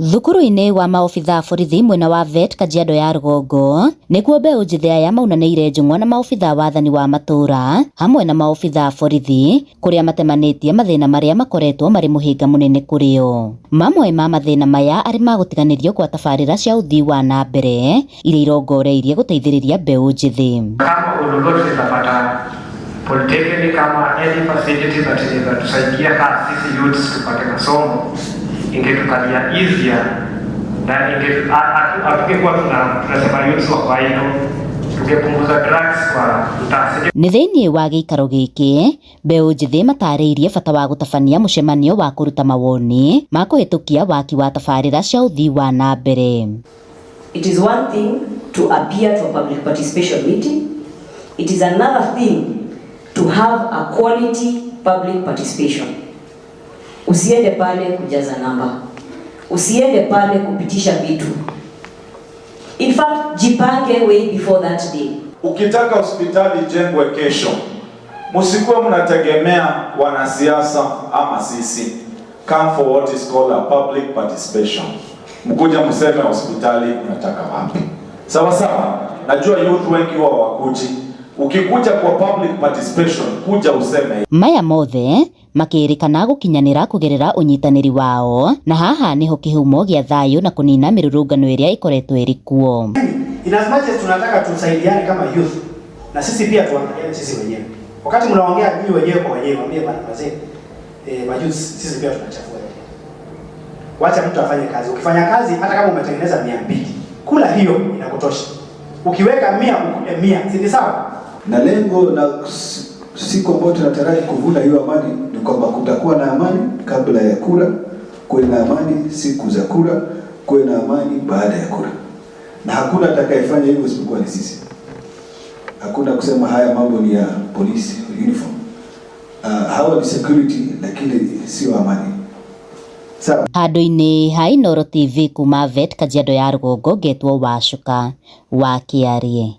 Thukuru-inĩ wa maobitha a borithi mwena wa Vet Kajiado ya rũgongo nĩkuo mbeũ njĩthĩ aya maunanĩire njũng'wa na maobitha a wathani wa matũũra hamwe na maobitha a borithi kũrĩa matemanĩtie mathĩna marĩa makoretwo marĩ mũhĩnga mũnene kũrĩ o. Mamwe ma mathĩna maya arĩ ma gũtiganĩrio gwa tabarĩra cia ũthii wa na mbere iria irongoreirie gũteithĩrĩria mbeũ njĩthĩ. Kama Ololot tutapata polytechnic kama any facility that inaweza tusaidia kama sisi youths tupate masomo, ingetukalia easier na inge hatungekuwa tunasema youths wako idle, tungepunguza drugs kwa mtaa. Nĩ thĩinĩ wa gĩikaro gĩkĩ mbeũ njĩthĩ matarĩirie bata wa gũtabania mũcemanio wa kũruta mawoni ma kũhĩtũkia waki wa tabarĩra cia ũthii wa na mbere. It is one thing to appear to a public participation meeting. It is another thing to have a quality public participation. Usiende pale kujaza namba. Usiende pale kupitisha vitu. In fact, jipange way before that day. Ukitaka hospitali ijengwe kesho, msikuwe mnategemea wanasiasa ama sisi. Come for what is called a public participation. Mkuja mseme hospitali unataka wapi? Sawa sawa. Najua youth wengi huwa wakuji. Ukikuja kwa public participation, kuja useme. Maya mothe makĩrĩkana gũkinyanĩra kũgerera ũnyitanĩri wao na haha nĩho kĩhumo gĩa thayũ na kũnina mĩrũrũngano ĩrĩa ĩkoretwo ĩrĩ kuo. In as much as tunataka tusaidiane kama youth, na sisi pia tuangaliane sisi wenyewe. Wakati mnaongea nyinyi wenyewe kwa wenyewe, mwambie bana wazee, mayouth sisi pia tunachafua area. Wacha mtu afanye kazi. Ukifanya kazi hata kama umetengeneza 200, kula hiyo inakutosha. Ukiweka 100 ukule 100, si ni sawa? Na lengo na siku ambayo tunataraji kuvuna hiyo amani ni kwamba kutakuwa na amani kabla ya kura, kuwe na amani siku za kura, kuwe na amani baada ya kura, na hakuna atakayefanya hivyo isipokuwa ni sisi. Hakuna kusema haya mambo ni ya polisi uniform. Hawa ni security lakini sio amani. Sawa. Handũ-inĩ ha Inooro TV kuma Vet Kajiado ya rũgongo ngetwo Wacuka wa Kĩarie.